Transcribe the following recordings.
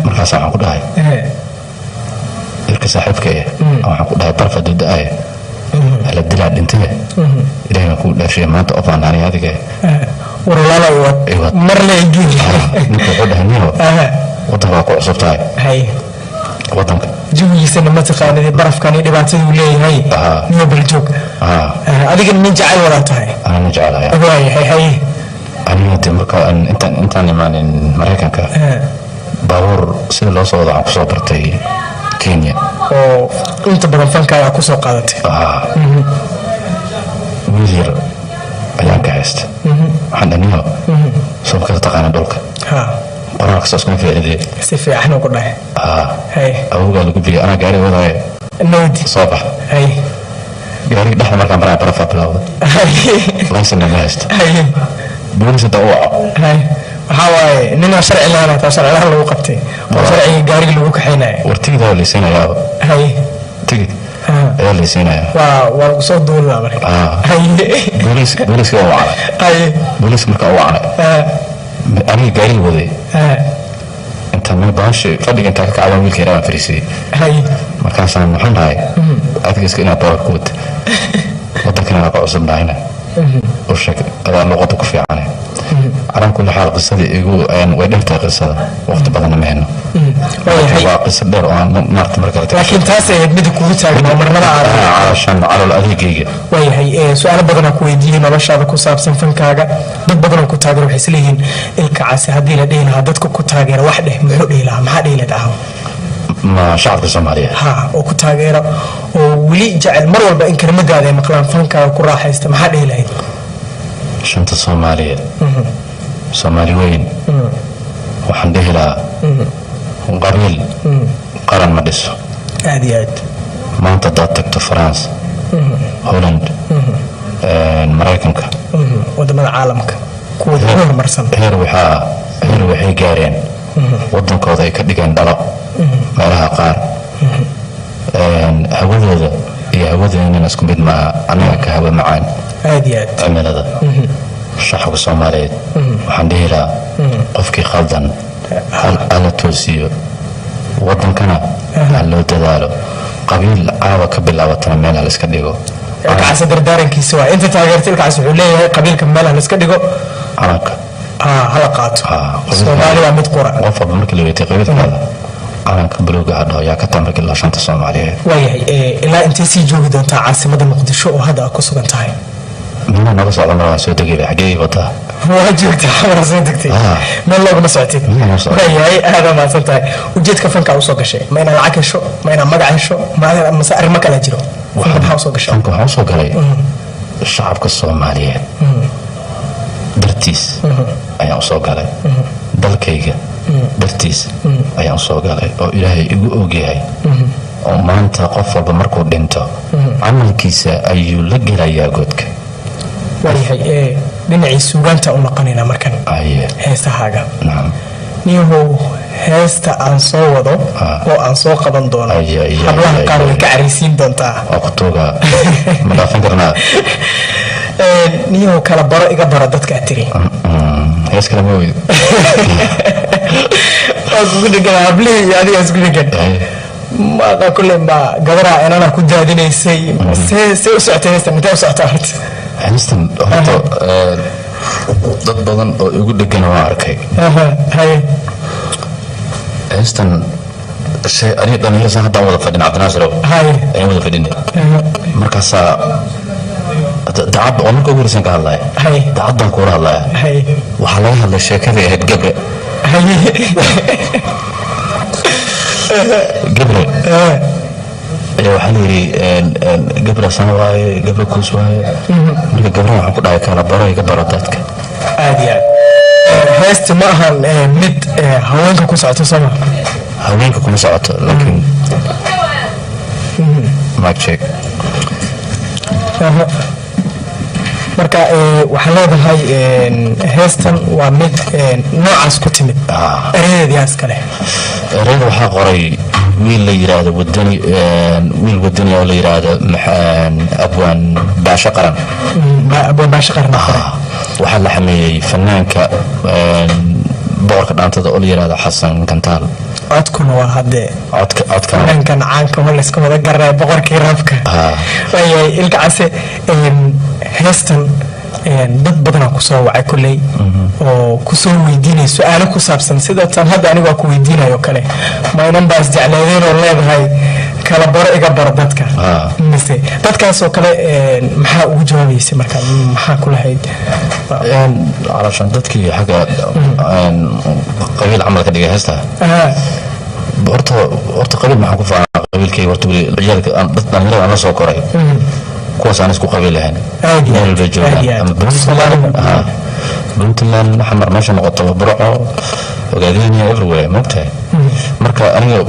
Markaas waxaan ku dhahay yarka saaxiibka eh, waxaan ku dhahay baraf hadduu da-ayo hala dilaa dhintee, Ilahay baan kuu dhaafshiya maanta of aan ani adiga. War walaalow, Iwad. Wad mar le geeli. Ninka wuxuu dhahay, niyo, waddanka waa ku cusub tahay. Waddanka jawigiisana ma taqaanid, barafkan iyo dhibaataduu leeyahay. Niyo baljoog. Adiga nin jacayl wadaa tahay. Anana jecelahay. Waayahay, haye. Aniga de marka aan intaan imaanin Maraykanka, baabuur sida loo soo wado waxaan kusoo bartay Kenya. Oo inta badan fankaaga kusoo qaadatay. Wiil yar ayaan ka haysta, waxaan dhaniyo soo kala taqaana dhulka. Qoraalka saas kuma fiicnidee. Si fiican ugu dhahay. Haye. Awowgaa lagu biyay, anaa gaari wadaaye. Nawdi. Soo bax. Haye. Gaariga dhexda markaan maraya barafaa bilowda. Laysana ma haysto. Boolis hadda u waco. Haye, waxaa waaye ninaa sharci lahaan, hataa sharci lahaan lagu qabtay oo sharciga gaariga lagu kaxaynayo. War tigid ayaa laysiinayaaba. Haye. Tigid ayaa laysiinayaa. Waa lagu soo duulaa marka. Haye. Booliska waa wacnay. Haye. Booliska markaa u wacnay, aniga gaariga waday, intaan meel baashi fadhiga intaan ka kacdan wiilka yaraa baan fariisiyey. Markaasaan waxaan dhahay, adiga iska inaad baabar ku wata, waddankana waa ka cusub nahayna, u sheeg adaa luqadda ku fiicane. Calaa kulli xaal, qisadii igu way dheertahay qisada, waqti badanna ma hayno. Waayahay. Waa qiso dheer oo aan maarta marka kale. Laakiin taas ahayd mida kugu taagan oo marnaba aad calashan calool adeegayga. Waayahay, su-aalo badanaa ku weydiiyey noloshaada ku saabsan fankaaga. Dad badanoo ku taageera waxay isleeyihiin Ilka Casi haddii la dhihi lahaa dadka ku taageera wax dheh, muxuu dhihi lahaa? Maxaa dhihi lahayd ahaw? Ma shacabka Soomaaliyeed? Ha, oo ku taageera oo weli jecel mar walba in kelmadaada ay maqlaan, fankaaga ku raaxaysta, maxaa dhihi lahayd? Shanta Soomaaliyeed, Soomaali weyn, waxaan dhihi lahaa qabiil qaran ma dhiso. Aad iyo aad. Maanta haddaad tagto France, Holland, Maraykanka, wadamada caalamka kuwooda ugu horumarsan, heer waxaa heer waxay gaareen waddankooda ay ka dhigeen dhalo meelaha qaar. Hawadooda iyo hawadeennana isku mid maaha, annaga ka hawa macaan. Aad iyo aad. Cimilada shacabka Soomaaliyeed waxaan dhihi lahaa qofkii khaldan hala toosiyo, waddankana ha loo dadaalo, qabiil caawa ka bilaabatana meel ha la iska dhigo. Ilka Casi dardaarankiisa waa inta taageerta Ilka Casi wuxuu leeyahay qabiilka meel ha la iska dhigo, calanka hala qaato. Qabiilka- Soomaali waa mid qura. Qof walba markii la weytay qabiilkaada calanka buluuga ha dhaho yaa ka taa markii la shanta Soomaaliyeed. Waayahay, ilaa intay sii joogi doontaa caasimada Muqdisho oo hadda aad ku sugan tahay? Mina naga socda mar waan soo degay, xaggee wadaa? Waa joogtaa, xamar soo degtay. Meel looguma socotid. Meel looguma socdo. Waayahay, aad mahadsan tahay. Ujeedka fanka usoo gashay, ma inaad lacag hesho, ma inaad magac hesho, ma mase arrimo kale jiro? Fanka maxaa usoo gashay? Fanka waxaan usoo galay shacabka Soomaaliyeed dartiis ayaan usoo galay, dalkayga dartiis ayaan usoo galay oo Ilaahay igu ogyahay, oo maanta qof walba markuu dhinto camalkiisa ayuu la gelayaa godka. Waayahay, dhinacii suugaanta u noqonaynaa markan. Aye. Heesahaaga. Nacam. Niyahow, heesta aan soo wado oo aan soo qaban doono, Ay, ay, ay, hablaha ay, qaar way ay. ka caraysiin doontaa. Waa ku tuugaa, ma dhaafin karnaa? Niyahow, kala baro iga baro dadka aad tiri. Hees kale ma weydo. Waa kugu dhegan hablihii iyo adiga isku dhegan. Aye. Maaqa kulley ma gabaraa inana ku daadinaysay? See u socotay heestan? Intee u socotaa horta? Heestan horta dad badan oo igu dhegan waan arkay. Haye. Heestan shay aniga dhalinyaro saan haddaan wada fadhin, Cabdinaasirow, Haye. ayaan wada fadhinay, markaasaa dacad oo marka ugu horeysan ka hadlaya. Haye. Dacad baan kuula hadlaya. Haye. Waxaa laga hadlay sheekadii ahayd Gabre. Haye. Gabre ayaa waxaa la yidhi Gabre san waaye, Gabre kuus waaye. Marka Gabre waxaan ku dhahay kala baro iga baro dadka. Aad iyo aad. Heesta ma ahan mid haweenka ku socoto, sooma? Haweenka kuma socoto, laakiin mic check. Aha. Marka waxaan leedahay heestan waa mid noocaas ku timid. Erayadeed yaa iska leh? Ereyada waxaa qoray wiil la yiraahdo wadani, wiil wadani oo la yiraahdo Abwaan Baasho Qaran. Abwaan Baasho Qaran qoray. Waxaa la xameeyey fanaanka Boqorka dhaantada oo la yiraahdo Xasan Kantaal. Codkuna waa haddee codka codkana dhankan caanka ma layska wada garanaya, boqorkii rapka. Waayahay Ilka Case, heestan dad badanaa kusoo wacay kolley oo kusoo weydiinaya su-aalo ku saabsan sida tan hadda anigu waa ku weydiinayo kale: ma inan baa isjecleedeen oo leedahay kala baro iga baro dadka, mise dadkaasoo kale maxaa ugu jawaabaysay? Marka maxaa ku lahayd? Calashan dadkii xagga qabiil camal ka dhigay heesta. Horta qabiil maxaan ku faanaa? Qabiilkayga horta weli ciyaalka dad dhalinyarada aan la soo koray, kuwaas aan isku qabiil lahayn, meel walbay joogaan, ama Puntland, Xamar, meesha noqoto, Burco, Ogaadenia, everywhere, maogtahay. Marka aniga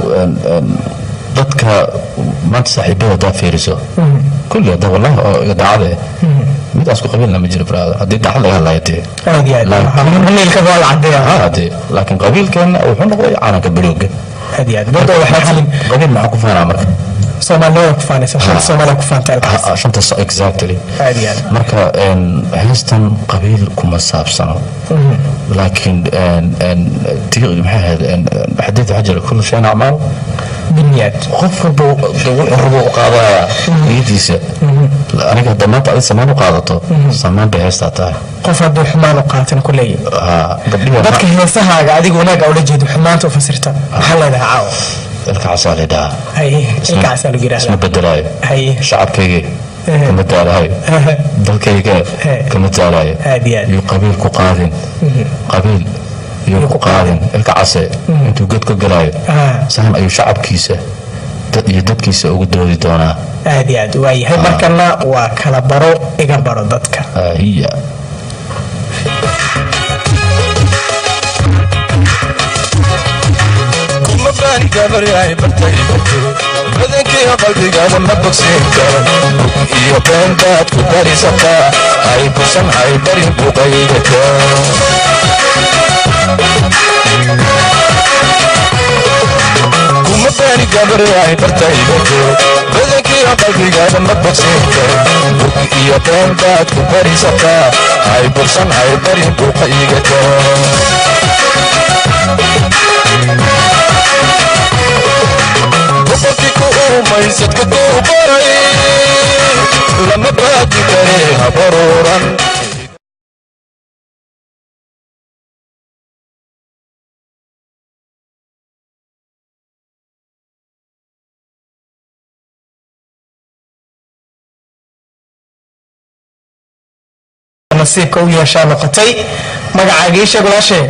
dadka maanta saaxiibada haddaad fiiriso kulli hadda, wallahi oo iga daacade, mid aan isku qabiilna ma jiro, brother, haddii daacad laga hadlayo dee. Aad iyo aad, qabiilka waa la cadeeya. Ha dee, laakiin qabiilkeena wuxuu noqday calanka balooga. Aad iyo aad, dada waxaa xalin. Qabiil maxaa ku faanaa marka? Soomaaliyada ku faanaysa, shanta Soomaaliya ku faanta Ilkaas. Shanta, exactly. Aad iyo aad. Marka heestan qabiil kuma saabsano, laakiin maxay ahayd xadiid waxaa jira: كل شيء أعمال بالنيات. Qof walba wuxuu rabo u qaadanaya niyadiisa. Aniga hadda maanta adi samaan u qaadato, samaan bay heestaa tahay. Qof hadduu xumaan u qaatan kuleey gabdhihi dadka heesahaaga adiga wanaaga ula jeedo xumaanta u fasirta, maxaa leedahay caawa? Ilka Casaa la dhahaa. Haye, Ilka Casaa lagu Isma yidhahdaa. bedelaayo. Shacabkayga kama daalahayo, dalkayga kama daalayo. Aad iyo aad. Yuu qabiil ku qaadin, qabiil yuu ku qaadin. Ilka Case intuu god ka galaayo saan ayuu shacabkiisa iyo dadkiisa ugu doodi doonaa. Aad iyo aad, waayahay. Markana waa kala baro iga baro dadka. Hiya. Kuma baani gabaryahay bartay badankiiyo qalbigaada ma bogsiin karo, iyo been baad ku barisataa, hay busan hay barin buqaydaka. Kuma baani gabaryahay bartay badankiiyo qalbigaada ma bogsiin karo, iyo been baad ku barisataa, hay bursan hay barin buqaygaka. Boqorkii ku uumaysadka kuu baray lama baadi kare, habaruuran. Nasiibka u yeeshaa noqotay, magacaaga ii sheeg, walaashee.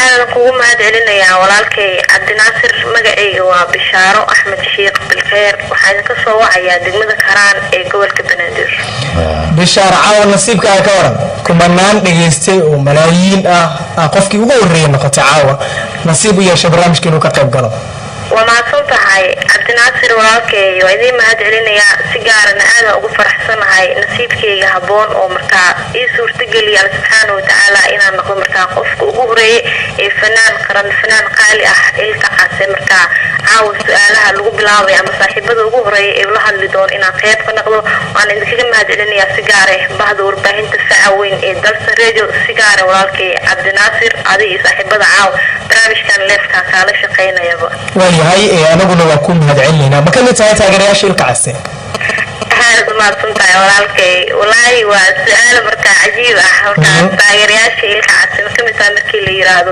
Aadan kugu mahad celinayaa, walaalkay Cabdinaasir. Magacayga waa Bishaaro Axmed Sheekh Bilkheer, waxaa idinka soo wacayaa degmada Karaan ee gobolka Banaadir. Bishaar, caawa nasiibkaaga ka waran? Kumanaan dhegaystay oo malaayiin ah qofkii ugu horreeyay noqotay caawa nasiib u yeeshay barnaamijka inuu ka qayb galo. Waa mahadsan tahay, Cabdinaasir walaalkay, waa idiin mahad celinayaa. Si gaarana aadan ugu faraxsanahay nasiibkayga habboon oo markaa ii suurtageliya Alla subxaana watacaala inaan noqdo markaa qofka ugu horeeyay ee fanaan qaran, fanaan qaali ah Ilka Case, markaa caawa su-aalaha lagu bilaabay ama saaxiibada ugu horeeya ee ula hadli doono inaan qeyb ka noqdo. Waan idinkaga mahad celinayaa si gaare bahda warbaahinta faca weyn ee Dalsan Radio, si gaare walaalkay Cabdinaasir, adi iyo saaxiibada caawa barnaamijkan leefka kaala shaqeynayaba. Waayahay, anaguna waa ku mahad celinaynaa. Ma ka mid tahay taageerayaasha Ilka Case? Aad umahadsan tahay, walaalkay. Walaahi waa su-aal markaa cajiib ah. Markaa taageerayaasha Ilka Case ma kamid tahay markii la yiraahdo,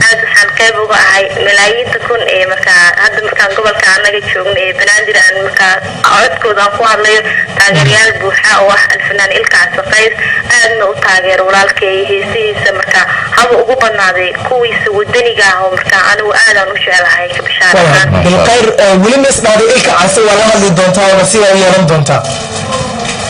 aad waxaan qayb uga ahay malaayiinta kun ee markaa hadda markaan gobolka anaga joogno ee Banaadir aan markaa codkooda aan ku hadlayo, taageerayaal buuxa oo ah alfanaan Ilka Case Qays, aadna u taageero walaalkay heesihiisa, markaa haba ugu badnaaday kuwiisa wadaniga ah oo markaa anigu aadaan u jeclahay ka bishaarahaan. Bilkhayr, weli ma isdhahday Ilka Case waa la hadli doontaa oo nasiib u yeelan doontaa?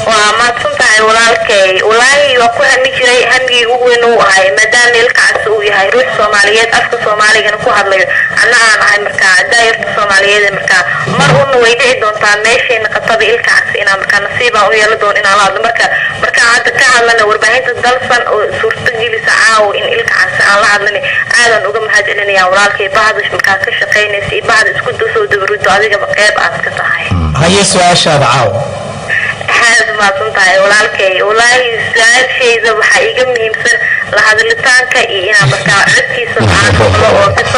Waa mahadsan tahay, walaalkay. Walaahi waa ku hami jiray, hamigii ugu weyn uu ahay, maadaama Ilka Case uu yahay ruux Soomaaliyeed, afka Soomaaligana ku hadlayo, anna aan ahay markaa daayarta Soomaaliyeed ee markaa mar una way dhici doontaa meeshayna qatada Ilka Case inaan markaa nasiibaan u yeelan doono inaan la hadlo. Marka markaan hadda ka hadlana warbaahinta Dalsan oo suurtagelisa caawa in Ilka Case aan la hadlana, aadan uga mahad celinaya walaalkay, bahda markaa ka shaqaynaysa iyo bahda isku soo dabarudo, adigaba qeyb aad ka tahay. Haye, su-aashaada caawa? Aad mahadsan tahay, walaalkay. Walaahi su-aashayda waxaa iiga muhiimsan la hadlitaanka iyo inaan markaa codkiisa macaan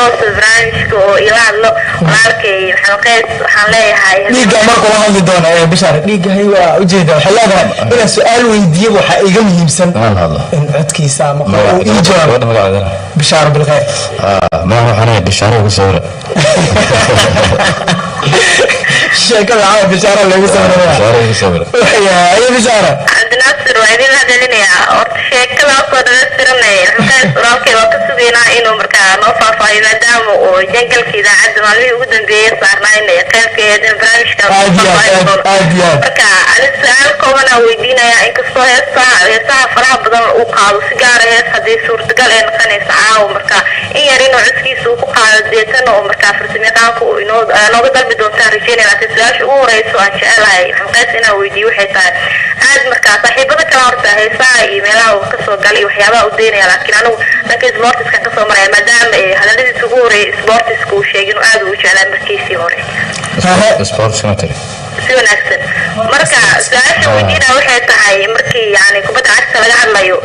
toosa barnaamijka oo ila hadlo walaalkay Maxamed Qays, waxaan leeyahay Dhiigga markuu la hadli doona ee Bishaar dhiiggahay waa ujeeda, waxay leedahay inaan su-aal weydiiyo waxaa iga muhiimsan Inaan la hadlo. in codkiisa ama uu ii jawaabo. Gabadha magaceedana? Bishaaro Bilkhayr. Magaca waxaan ahay Bishaaro ugu sawira. Sheekada caawa Bishaaro loogu sawiraya. Bishaaro ugu sawira. Ayo Bishaaro. Cabdinaasir, waa idin mahadcelinayaa. Horta sheekadaasoo dhamaystiranay, Maxamed Qays walaalkay waa ka sugaynaa inuu markaa noo faahfaahiyo, maadaama uu jangalka idaacadda maalmihii ugu dambeeyey saarnayn ee qaybkeeda in barnaamijka Aad iyo aad, aad aad iyo aad. Marka ani su-aal koobanaa weydiinaya, inkastoo heestaha heesaha faraha badan uu qaado, si gaara hees haddii suurtagal ay noqonaysa caawa marka in yar inuu codkiisa uu ku qaado, deetana oo markaa farsamayaqaanka uu inoo nooga dalbi doontaan rajeynaya. Laakiin su-aasha ugu horeyso aan jecelahay Maxamed Qays inaan weydiiyo waxay tahay, aad markaa saaxiibada kale horta heesaha iyo meelaha uu kasoo galay iyo waxyaabaha uu daynaya, laakiin anigu dhanka sportiskan kasoo maraya, maadaama hadaladiisa ugu horeeyay sportiska uu sheegay inuu aad ugu jeclaa markiisii hore. Sports ma tiri? Si wanaagsan. Marka su-aasha weydiina waxay tahay, markii yani kubadda cagta laga hadlayo,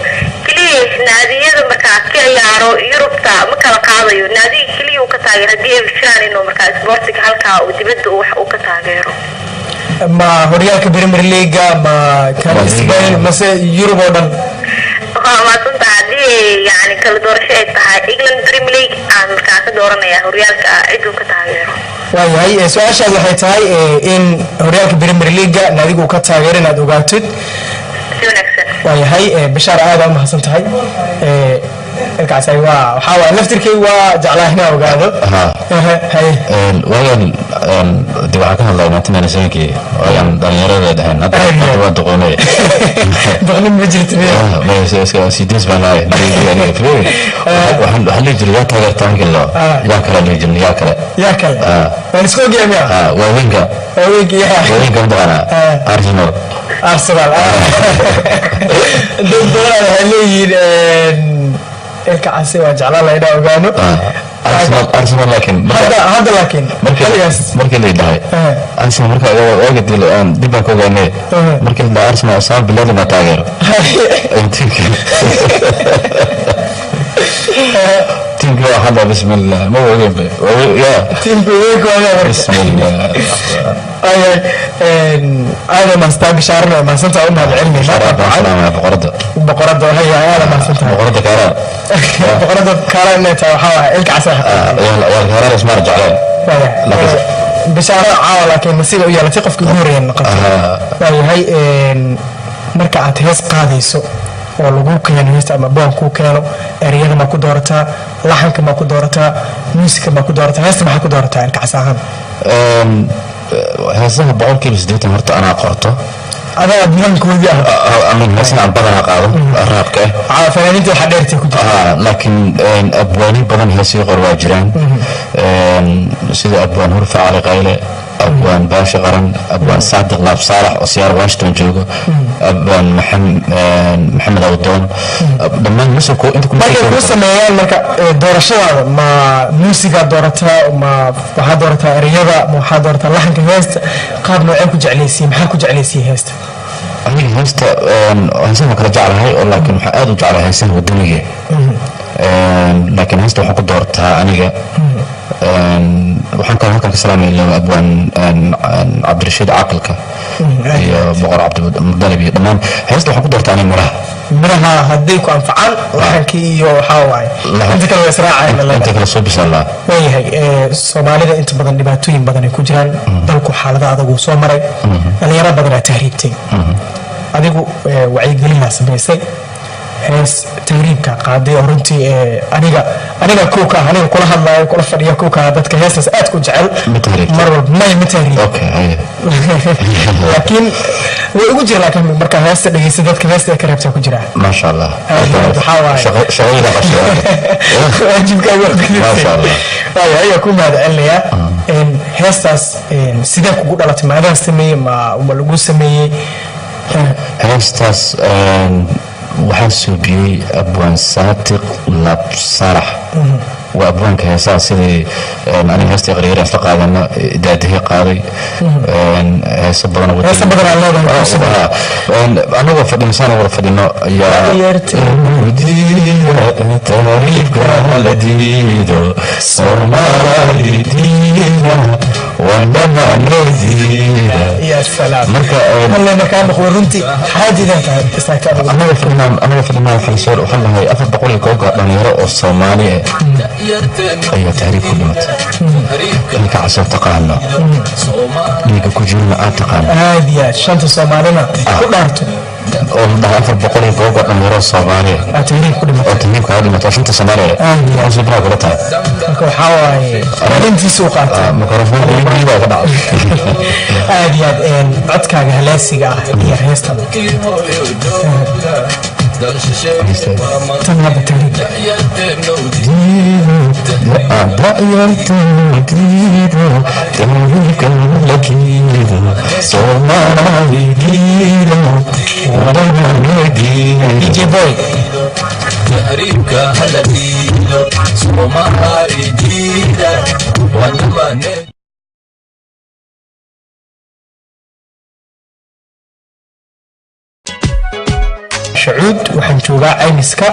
keliya naadiyada markaa ka ciyaaro Yurubta ma kala qaadayo, naadiga keliya uu ka taageero haddii ay jiraan inuu markaa isboortiga halkaa uu dibadda uu wax uu ka taageero. Ma horyaalka Premier League, ma kan La Liga. Spain, mase Yurub oo dhan? Waa mahadsantaha. Haddii yani kala doorasho ay tahay, England Premier League aan markaa ka dooranaya horyaalka ciduu ka taageero. Waayahay, su-aashaad waxay tahay in horyaalka Premier League naadigu uu ka taageero inaad ogaatid. Si wanaagsan. Waayahay, Bishaar, aad aa umahadsan tahay. Ilkaas ay waa waxaa waay laftirkay waa jeclaa inaan ogaado. Ehe, haye. Waagaan de waxaan ka hadlay 1997kii, waagaan dhalinyarada dhaheen hadda hadda waa doqoonay. Doqnin ma jirto miya? Sidees baan ahay waxaan dhihi jiray yaa taageertaa markii la yaa kale dhihi jirnay, yaa kale. Yaa kale. Waan isku ogyahay miya? Waaweynka. Haweenkii yaa? Waaweynka mataqaanaa? Arsenal. Arsenal. Dad badan waxay leeyihiin Ilka Case waa jeclaa la inaan ogaano. Arsenal, Arsenal, laakiin Hadda laakiin xilligaas markii la dhahay Arsenal, marka waaga dil aan dib baan ka ogaanay, markii la dhahay Arsenal, Osama bin Laden baa taageero. Tiimkii waa hadda bismillah ma ogeyn ba ya. Tiimka weynka waa marka. Bismillah. Ayay aada mahadsantaa Bishaarna, waa mahadsantaa, u mahad celinayna. Salaamaya boqorada. Boqorada haya, aada mahadsantahay. Boqorada kaaraa. Boqorada kaala inay tahay waxaa waaye Ilka Case. Waa kaaraa ismaar jecleen. Bishaaro caawa laakiin nasiiba u yeelatay qofkii ugu horreeya noqotay. Waayahay, marka aad hees qaadayso oo lagu keeno heesta ama boon kuu keeno, ereyada ma ku doorataa, laxanka ma ku doorataa, muusika ma ku doorataa, heesta maxaa ku doorataa Ilka Case ahaan? Heesaha 80% horta anaa qorto. Adaa diiwaankoodii ah? Amin, heesaha aan badanaa qaado raabka ah. Fanaaniinta waxaa dheertay ku jirta. Laakiin abwaani badan heesii qor waa jiraan, sida abwaan Hurfa Cali Qayle, abwaan Baasha Qaran, abwaan Saadiq Laab Saalax oo siyaar Washington joogo, abwaan Maxamed Awdoon, dhammaan musulku inta ku Markay kuu sameeyaan marka doorashadaada, ma muusigaa doorataa, ma waxaa doorataa ereyada, ma waxaa doorataa laxanka heesta? Qaab noocee ku jeclaysiiye, maxaa ku jeclaysiiye heesta? Aniga heesta heesaha kala jeclahay oo, laakiin waxaa aad u jeclahay heesaha wadaniga. Laakiin heesta waxaan ku doortaa aniga, waxaan kaloo halkan ka salaamay abwaan Cabdirashiid Caaqilka iyo Boqor Cabdimudalib iyo dhammaan. Heesta waxaan ku doortaa aniga miraha. Miraha hadday ku anfacaan, laxankii iyo waxaa waaye inta kale waa israacayna. Inta kale soo bisallaa. Waayahay, Soomaalida inta badan dhibaatooyin badan ay ku jiraan, dalku xaalada adag uu soo maray, dhalinyaro badanaa tahriibtay. Adigu wacyigelinaa samaysay, hees tahriibka qaaday oo runtii aniga kowka ah, aniga kula hadlaayo, kula fadhiya kowka ah, dadka heestaas aad ku jecel. Ma tahriibtay? Mar walba may ma tahriib. Okay, haye. Laakiin way ugu jira, laakiin marka heesta dhegeysta dadka heesta ay ka reebtaa ku jira. Maasha Allah. Waxaa waaye. Shaqadayda qabsada. Waajibkaaga waa gudubtay. Maasha Allah. Waayo, ayaa ku mahad celinayaa. Heestaas sidee kugu dhalatay? Ma adaa sameeyey, ma lagu sameeyey? Heestaas waxaa suubiyey abwaan Saadiq Laab Saalax. Waa abwaanka heesaha sidii aniga heestii Qaryar isla qaadano daadihii qaaday heeso badan. Heeso badan aad leedahay. Anagoo fadhino saan wada fadhino ayaa tahriibka la diido, Soomaali diida, wadamaanadiida. Ya salaam. Marka alle markaa noqdo runtii xaajidan tahay istaagta adigu. Anaga fadhinaa waxaan soo waxaan lahay 400 iyo kooga dhalinyaro oo Soomaali ah ayaa tahriib ku dhimatay. Ninka Casoo taqaano, dhiiga ku jirna aad taqaano. Aad iyo aad, shanta Soomaalina ku dhaarto. Oo la dhahay 400 iyo kooga dhalinyaro Soomaali ah aad tahriib ku dhimatay oo tahriib kaga dhimatay oo shanta Soomaali ah. Aad iyo aad. Waxaan soo bilaha kula tahay. Marka waxaa waaye arrintiisu u qaatay. Mikrofon baa ka dhacay. Aad iyo aad, codkaaga halaasiga ah iyo heestan tan hadda tahriib. Da'yarta diido tahriibka la diido, Soomaali diido, wadamaanadiida. DJ Boy. Tahriibka hala diido, Soomaali diida, wadamane. Shacuud, waxaan joogaa Caymiska.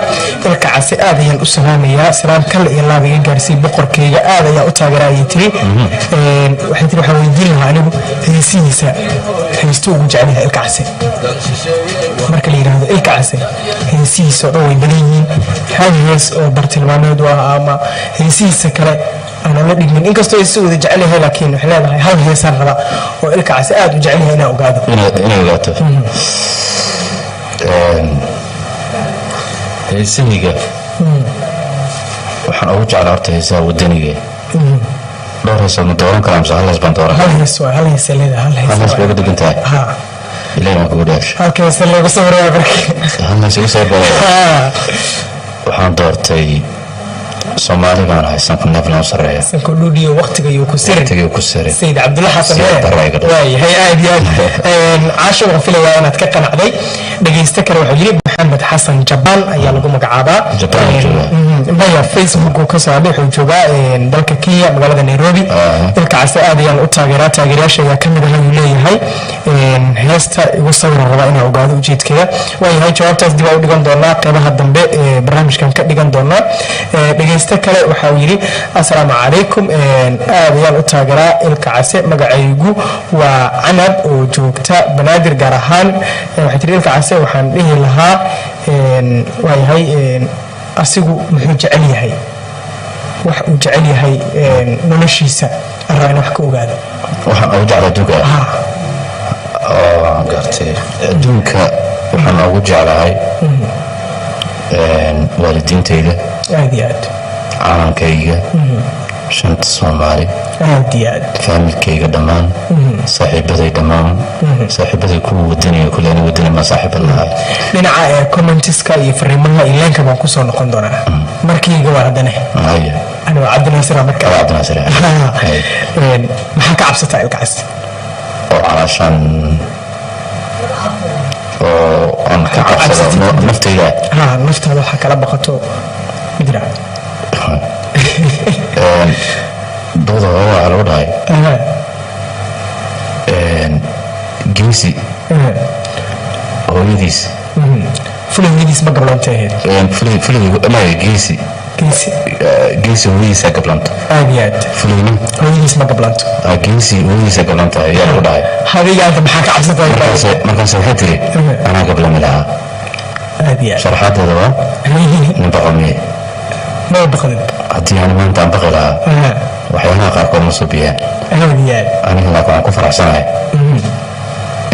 Ilka Case aad ayaan u salaamayaa, salaam kale iyo laab iga gaarsii, boqorkayga aad ayaa u taageera ayay tiri. Waxay tiri waxaan weydiin lahaa anigu heesihiisa heestuu ugu jecel yahay Ilka Case. Marka la yidhaahdo Ilka Case heesihiisa oo dhan way badan yihiin, hal hees oo bartilmaameed u ah ama heesihiisa kale aanan la dhigmin, inkastoo ay si wada jecel yahay, laakiin waxay leedahay hal heesaan rabaa oo Ilka Case aad u jecel yahay inaan ogaado. Inay ogaato heesahayga waxaan ugu jeclaa horta heesaha wadaniga. Dhowr heesood ma dooran karaa mise hal hees baan dooran? Hal hees waay, hal hees ay leedahay, hal hees. Hal hees bay uga degan tahay. Ha. Ilahi baan kugu dhaafshay. Halka hees loogu sawiraya marka. Hal hees igu soo baray. Waxaan doortay Soomaali baan ahay, sanku neeflan u sarreeya. Sanku dhuudhiyo waqtiga yuu ku sirin. Waqtigii ku sirin. Sayid Cabdulla Xasan. Sayid Barre iga dhashay. Waayahay, aad iyo aad. Caasho, waxaan filayaa inaad ka qanacday. Dhegeyste kale wuxuu yidhi Maxamed Xasan Jabaan ayaa lagu magacaabaa. Jabaan uu joogaa. Maya, Facebook uu ka soo hadlay, wuxuu joogaa dalka Kenya, magaalada Nairobi. Ilka Case aad ayaan u taageeraa, taageerayaasha ayaa kamid ah ayuu leeyahay. Heesta igu sawiran rabaa inaan ogaado ujeedkeeda. Waayahay, jawaabtaas dib aan u dhigan doonaa, qeybaha dambe ee barnaamijkan ka dhigan doonaa. Dhegeyste kale waxa uu yidhi assalaamu calaykum, aad ayaan u taageeraa Ilka Case, magacaygu waa Canab oo joogta Banaadir, gaar ahaan waxay tiri Ilka Case waxaan dhihi lahaa waayahay, asigu muxuu jecel yahay, wax uu jecel yahay noloshiisa arraa in wax ka ogaado. Waxaan ugu jeclaa adduunka oo gartay adduunka waxaan ugu jeclahay waalidiintayda. Aad iyo aad. Calankayga, shanta Soomaali. Aad iyo aad. Faamilkayga dhammaan, saaxiibaday dhammaan, saaxiibaday kuwa wadaniga kule, ani wadani maa saaxiiba lahay. Dhinaca ee commentiska iyo fariimaha iyo leenka baan kusoo noqon doonaa markayga waan haddana. Haya. Anigo Cabdinaasir ah marka. Aba Cabdinaasir ah. Hay. Maxaa ka cabsataa, Ilka Case? Oo calaashaan oo aan ka cabsado naftayda? Ha, naftaada waxaa kala baqato ma jira? Dooda hore waxaa lagu dhahay geesi hooyadiis. Fulahiyadiis ma gabloontay ahayd? Fulay geesi. Geesi. Geesi hooyadiisa gablanto. Aad iyo aad. Fulayna hooyadiis ma gablanto. Geesi hooyadiisa gablanta ayaa lagu dhahay. Adiga anta maxaa ka cabsataa? Markaas waxay tiri anaa gablami lahaa. Aad iyo aad. Sharaxaadeeda waa nin baqamiye. Ma baqdin? Haddii aan maanta aan baqi lahaa, waxyaalaha qaarkood ma subiyeen. Aad iyo aad. Aniga laakiin waxaan ku faraxsanahay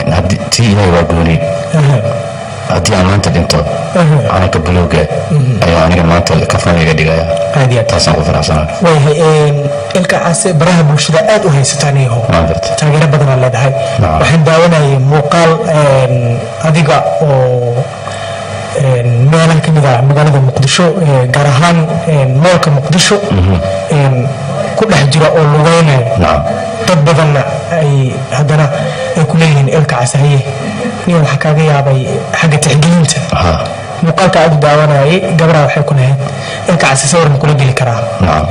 in haddii tii Ilaahay waa gooni, haddii aan maanta dhinto, calanka buluuga ayaa aniga maanta kafan iga dhigaya. Aad iyo aad. Taasaan ku faraxsanahay. Waayahay, Ilka Case, baraha bulshada aad u haysataan iyaho Waan gartay. Taageero badan aad leedahay. Nacam. Waxaan daawanayay muuqaal adiga oo meelaha ka mid ah magaalada Muqdisho, gaar ahaan moolka Muqdisho ku dhex jira oo lugeynayo. Dad badanna ay haddana ay ku leeyihiin Ilka Case haye nin. Waxaa kaaga yaabay xagga tixgelinta muuqaalka aad u daawanayay, gabaraha waxay ku lahayd Ilka Case sawir ma kula geli karaa? Nacam.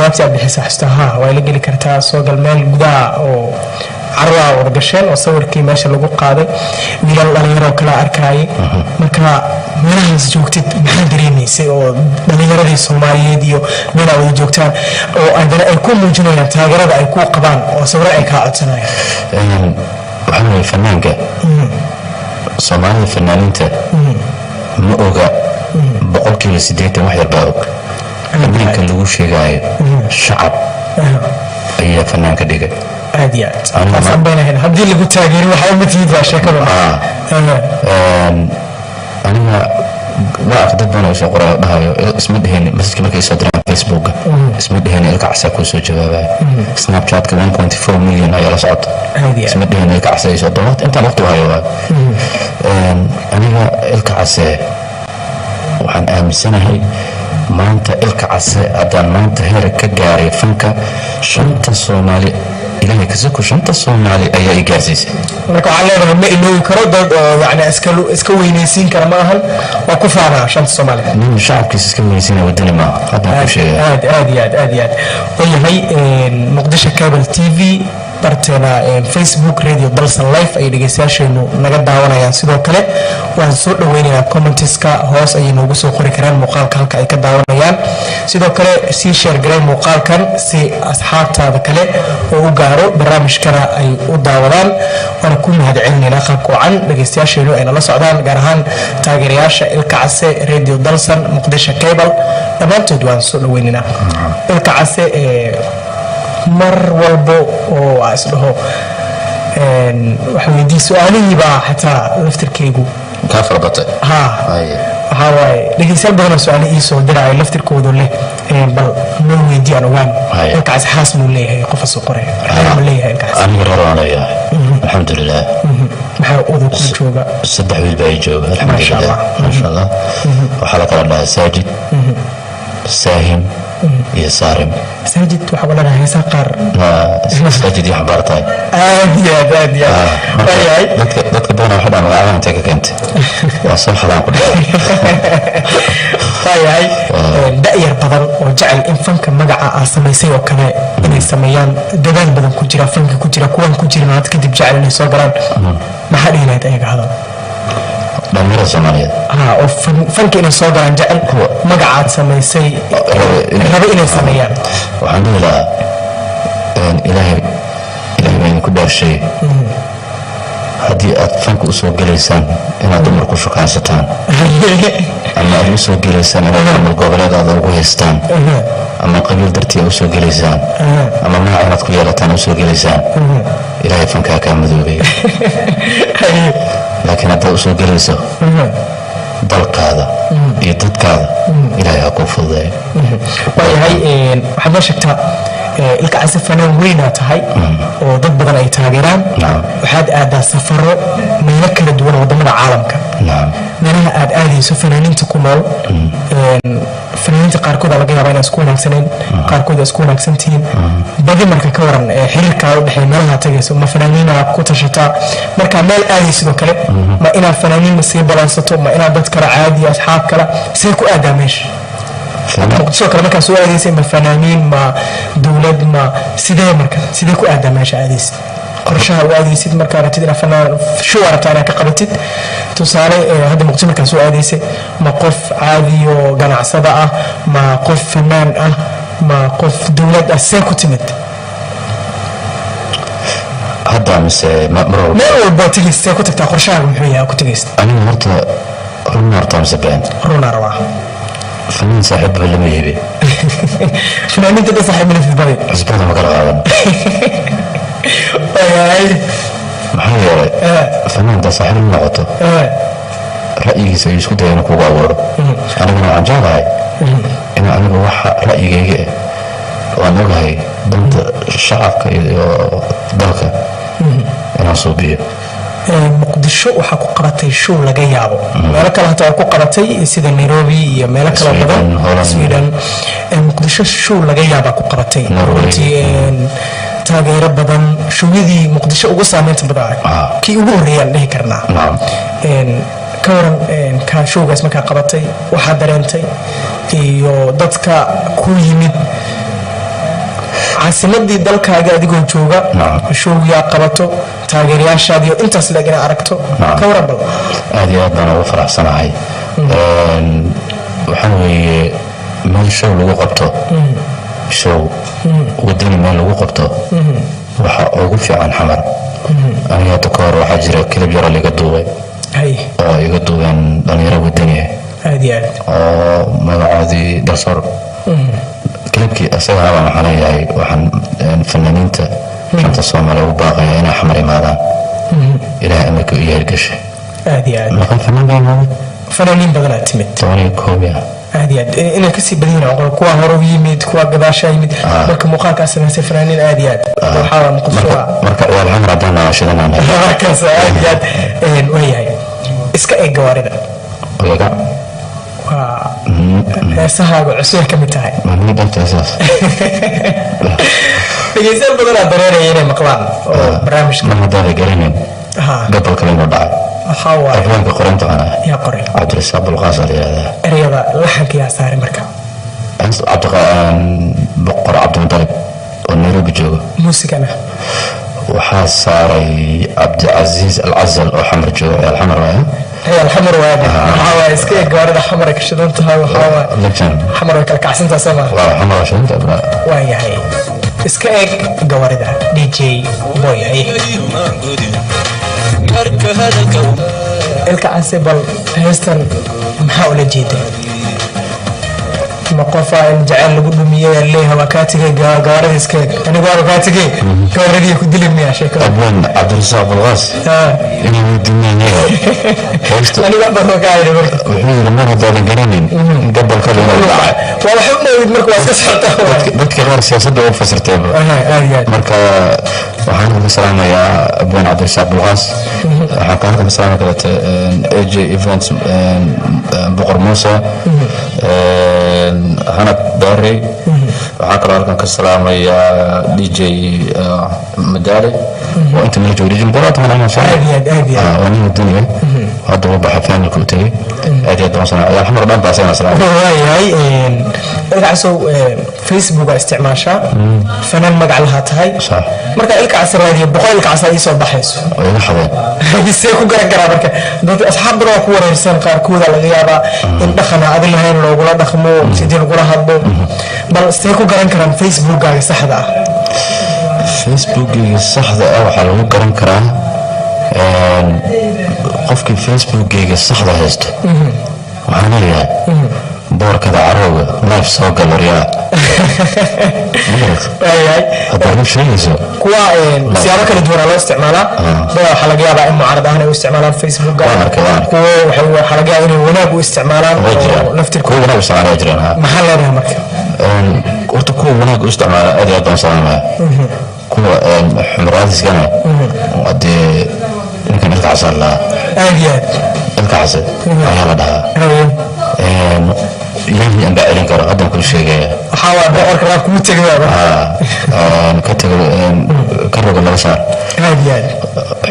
Jawaabtii aad bixisa xasuusta, ha, waa ila geli kartaa, soo gal. Meel gudaha oo carwaa wada gasheen oo sawirkii meesha lagu qaaday, wiilal dhalinyaroo kala arkaayay. Marka meelahaas joogtid maxaa dareemaysay, oo dhalinyaradii Soomaaliyeed iyo meel aa wada joogtaan oo haddana ay ku muujinayaan taageerada ay ku qabaan oo sawiro ay kaa codsanayaan? Waxaa weeye, fanaanka Soomaalida, fanaaniinta ma oga, 80% wax yar baa og. Fanaanka lagu sheegaayo shacab ayaa fanaanka dhigay. Aad iyo aad, taasaan baynahayn. Haddii lagu taageerin, waxaa uma tihid, waa sheekada. Aniga waa ark dad badan oo soo qorayo, dhahayo isma dheheen message markay soo diraan Facebooka, isma dheheen Ilka Casa kuu soo jawaabaya. Snapchatka 1.4 million ayaa la socota. Isma dheheen Ilka Casa ay soo diro intaan waqti hayo. Waa aniga Ilka Case, waxaan aaminsanahay maanta Ilka Case haddaan maanta heer ka gaaray fanka, shanta Soomaali, Ilaahay kasako, shanta Soomaali ayaa i gaarsiisay. Marka waxaa leedahay ma iloowi karo dad oo yani iska weynaysiin kara ma ahan, waa ku faanaa shanta Soomaali. Nin shacabkiisa iska weynaysiina wadani maaha, haddaan ku sheegaya. Aad aad iyo aad, aad iyo aad. Wayahay, Muqdisho Cable TV, barteena Facebook, Radio Dalsan Life ay dhegeystayaasheenu naga daawanayaan. Sidoo kale waan soo dhaweynayaa comments-ka, hoos ayay noogu soo qori karaan muuqaalka halka ay ka daawanayaan. Sidoo kale sii share garey muuqaalkan si asxaabtaada kale oo u gaaro, barnaamijkana ay u daawadaan. Waana ku mahad celinaynaa qaabka wacan dhegeystayaasheenu ay nala socdaan, gaar ahaan taageerayaasha Ilka Case, Radio Dalsan, Muqdisho Cable, dhammaantood waan soo dhaweynaynaa. Ilka Case, mar walbo oo aa isdhaho waxa weydii, su-aalihiibaa xataa laftirkeygu kaa farabatay. Ha, waxaa waaye dhegeystayaal badanoo su-aale ii soo diraayo laftirkoodu leh, bal noo weydii aan ogaan Ilka Case xaas muu leeyahay, qofa soo qoray, reer ma leeyahay Ilka Case? Aniga reer waan leeyahay, alxamdulilah. Maxaa oda ku jooga? Saddex wiil baa ii jooga, alxamdulilah, maasha Allah. Waxaa la kala dhahaa Saajid, Saahim iyo Saarim. Saajid waxaa walanaha heesaa qaar. Saajid iyo xambaar tahay. Aad iyo aad, aad iyo aad. Waayahay. Dadka badanaa waxay dhahaan magacadan intee ka keentay? Waa soo xadaan ku dhacay. Waayahay, da'yar badan oo jecel in fanka magaca aa samaysay oo kale inay sameeyaan, dadaal badan ku jira, fanka ku jira, kuwan ku jirin had kadib jecel inay soo galaan, maxaa dhihi lahayd ayaga hadal? Dhalinyarada Soomaaliyeed? Ha, oo fanka inay soo galaan jecel, magacaad samaysay raba inay sameeyaan. Waxaan dhihi lahaa, Ilaahay, Ilaahay baa idinku dhaarshay, haddii aad fanka usoo gelaysaan inaad dumar ku shukaansataan, ama aad usoo gelaysaan inaad maamul goboleed aad ugu haystaan, ama qabiil dartii aad usoo gelaysaan, ama magac inaad ku yeelataan usoo gelaysaan, Ilaahay fankaa kaa madoobay. Laakiin haddaad usoo gelayso dalkaada iyo dadkaada, Ilaahay ha kuu fududeeyo. Waayahay, waxaad noo sheegtaa, Ilka Case, fanaan weynaa tahay oo dad badan ay taageeraan. Waxaad aadaa safaro meelo kala duwan wadamada caalamka. Meelaha aad aadayso fanaaniinta ku nool, fanaaniinta qaarkood laga yaaba inaa isku wanaagsanayn, qaarkood aa isku wanaagsan tihiin badi. Marka ka waran xiriirkaa u dhexeeya meelaha tagayso? Ma fanaaniina ku tashataa marka meel aaday? Sidoo kale ma inaad fanaaniinna sii balansato, ma inaad dad kale caadi, asxaab kale, see ku aadaa meesha? Muqdisho kale markaa soo aadaysay, ma fanaaniin, ma dowlad, ma sidee? Marka sidee ku aadaa meesha aadaysid, qorshaha u aadaysid markaa rabtid inaad fanaan show rabtaa inaad ka qabatid? Tusaale, hadda Muqdisho markaa soo aadaysay, ma qof caadiyo ganacsada ah, ma qof fanaan ah, ma qof dowlad ah, see ku timid? Hadda mise mar walba? Meel walba tegaysid, see ku tagtaa? Qorshahaaga muxuu yahay ku tegaysid? Aniga horta run horta mise been? Runaa rabaa. Fanaan saaxiibba lama yibi. Fanaaniinta dhan saaxiib malafid badi? Cusbada ma kala qaadan. Waayahay. Maxaa yeelay, fanaanta saaxiib la noqoto, ra'yigiisa ayuu isku daya inuu kugu abuuro. Aniguna waxaan jeclahay in anigu waxa ra'yigayga ah oo aan ogahay danta shacabka iyo dalka inaan suubiyo. Muqdisho waxaa ku qabatay show laga yaabo, meelo kale hataa waa ku qabatay sida Nairobi iyo meelo kale Sweden, badan. Holland. Sweden. Muqdisho show laga yaabaa ku qabatay. Norway. Runtii, taageero badan, showyadii Muqdisho ugu saameynta badan, kii ugu horreeyaan dhihi karnaa. Ka waran, ka showgaas markaa qabatay, waxaa dareentay iyo dadka ku yimid? Caasimadii dalkaaga adigoo jooga, showgiyaa qabato, taageerayaashaadiyo intaas leeg inaa aragto, ka waran bal? Aad iyo aad baan ugu faraxsanahay. Waxaa weeye meel show lagu qabto, show wadani meel lagu qabto, waxa ugu fiican Xamar. Aniga hadda ka hor waxaa jira clip yaro liga duubay oo iga duubeen dhalinyaro wadani ah Aad iyo aad. oo magacoodii Dalsoor. Clipkii asaga habaan waxaan leeyahay, waxaan fanaaniinta shanta Soomaaliya ugu baaqaya inay Xamar imaadaan. Ilahay amarkii u yeergashay. Aad iyo aad. Meeqa fanaan baa imaaday? Fanaaniin badanaa timid. 11 ya. Aad iyo aad, inay kasii badan yihiin aqoon, kuwa hore u yimid, kuwa gadaashaa yimid. Marka muuqaalkaas samaysay fanaaniin aad iyo aad waxaa Muqdisho. Marka ciyaal Xamar haddaan naashidanaan. Markaas aad iyo aad waayahay. Iska eeg gawaarida. Oyaga. Waa heesahaaga cusub ka mid tahay. Mamii dhantasaas. Dhegeystayaal badanaa dareeraya inay maqlaan oo barnaamijka. Mar haddaanay garanayn gobolka inuu dhacay. Waxaa waaye Afwaanka qorinta waxaan ahay. Yaa qoray? Cabdirasaaq Bulqaas la yidhahdaa. Ereyada, laxanka yaa saaray marka? Boqor Cabdimudalib oo Nairobi jooga. Muusigana? Waxaa saaray Cabdicasiis Alcazal oo Xamar jooga, ciyaal Xamar waaye. Ciyaal Xamar waaye. Waxaa waaye iska eeg gawaarida, Xamar ay ka shidan tahay. Waxaa waaye Legend. Xamar way kala kacsantaha, soo maa? Waa Xamar waa shidanta. Waa yahay. Iska eeg gawaarida, DJ Boy. Haye, Ilka Case, bal heestan maxaa ula jeeday? Ma qofaa in jaceyl lagu dhumiyey leeyahay, waa kaa tegay gawaarida, iska eeg, anigu waaba kaa tegay, gawaaridii ku dili miyaa sheekada? Abwan Cabdirasaaq Bulqaas inay weydiinayeen heesta. Anigu wax badan kaa yidhi marka. Wuxuu yidhi mar haddaadan garanayn gobolkada inuu dhacay. Waa wax u dhowid marka, waa iska socotaa. Dadka qaar siyaasadda u fasirtayba. Aad iyo aad. Marka waxaan ugu salaamayaa abwaan Cabdirasaaq Bulqaas. Waxaan ka halkan salaami kalete AJ Events, Boqor Muuse, Hanad Baarey. Waxaan kaloo halkan ka salaamayaa DJ Madaale oo inta meel jooga, DJ Madaale taban. Aad iyo aad, aad iyo aad. Waa nin wadaniga hadda u baxa, familka u tegey. Aad iyo aad baan salaamaya ciyaal Xamar dhan baa asagana salaamaya. Waayahay Ilka Casow, Facebooka isticmaashaa, fanaan magac lahaa tahay. Sax. Marka Ilka Cas raadiyo, 100 Ilka Cas ii soo baxayso. Oo iga xadeen. See ku garan karaa marka? Dadka asxaab badan waa ku wareersan, qaarkooda laga yaabaa in dhaqan aan adi lahayn loogula dhaqmo, sidii lagula hadlo. Bal see ku garan karaan Facebookkaaga saxda ah? Facebookgayga saxda ah waxaa lagu garan karaa, qofkii Facebookgayga saxda haysto waxaan leeyahay boorkada carowga live soo gal waryaa. Waayahay. Haddaad u sheegayso. Kuwa siyaabo kala duwanaa loo isticmaalaa. Badan waxaa laga yaabaa in mucaarad ahaan ay u isticmaalaan Facebooka. Waan arkay, waan arkay. Kuwo waxaa laga yaabaa inay wanaag u isticmaalaan Way oo jiraan naftirkooda. Kuwa wanaag u isticmaala waa jiraan, ha. Maxaa leedahay marka? Horta kuwa wanaag u isticmaala aad iyo aad baan salaamaya. Kuwa xumraadiskana hadee ninkan Ilka Casa la Aad iyo aad. Ilka Case ayaa la dhahaa. Ilaahay aan baa celin karo, haddaan kuu sheegaya. Waxaa waa boqorka raab kugu tegay waaba. Ka tago, ka rogo laga saar. Aad iyo aad.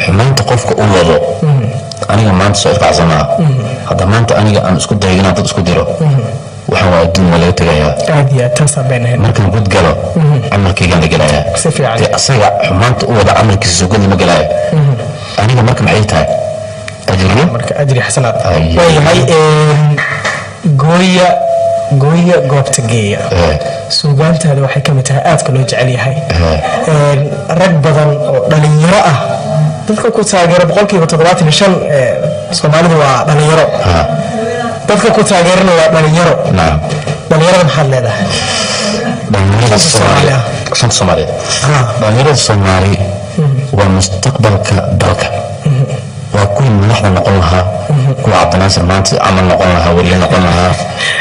Xumaanta qofka u wado, aniga maanta soo Ilka Casa maaha. Hadda maanta aniga aan isku dayo inaan dad isku diro, waxaan waa adduun, waa laga tegayaa. Aad iyo aad, taasaa been ahayn. Markaan gud galo camalkaygaan la gelayaa. Si fiican. Dee asaga xumaanta u wada camalkiisa soo gudi ma gelaayo. Aniga marka maxay tahay ajriyo? Marka ajri xasanaad. Ay. Waayahay. Gooya gooya goobta geeya. Suugaantaada waxay ka mid tahay aadka loo jecel yahay. Rag badan oo dhalinyaro ah, dadka ku taageera 75% Soomaalidu waa dhalinyaro. Dadka ku taageerana waa dhalinyaro. Dhalinyarada maxaad leedahay? Dhalinyarada Soomaali ah. Shanta Soomaaliyeed, dhalinyarada Soomaali waa mustaqbalka dalka, waa kuwii madaxda noqon lahaa, kuwa Cabdinaasir maanta camal noqon lahaa, weriye noqon lahaa.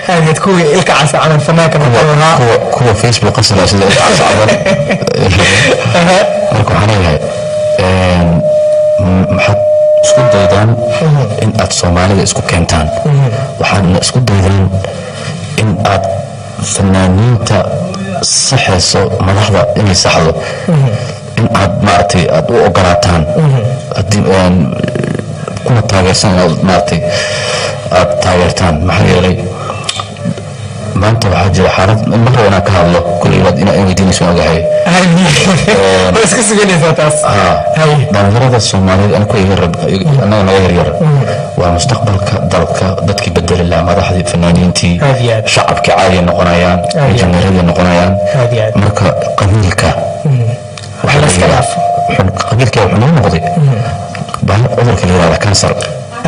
Aad iyo aad, kuwii Ilka Casa camal fanaanka noqon lahaa. Kuwa Facebook qasila sida Ilka Casa camal. Marka waxaan leeyahay, maxaad isku daydaan in aad Soomaalida isku keentaan, waxaadna isku daydaan in aad fanaaniinta saxayso, madaxda inay saxdo, in aad maaragtay aad u ogolaataan, haddii kuna taageersan inaad maaragtay aad taageertaan. Maxaa yeelay maanta waxaa jira xaalad ma rabo inaan ka hadlo. Kulli waad ina weydiinaysa waan ogahay. Waa iska suganaysaa taas. Dhalinyarada Soomaaliyeed, anigu iga rab, annaga naga yaryar, waa mustaqbalka dalka, dadkii bedeli lahaa, madaxdii, fanaaniintii, Aad iyo aad. shacabkii caadiya noqonayaan, Aad iyo aad. injineeradii noqonayaan. Aad iyo aad. Marka qabiilka Wax la iska dhaafo. Qabiilka wuxuu noo noqday bahal cudurka la yihahda kansar.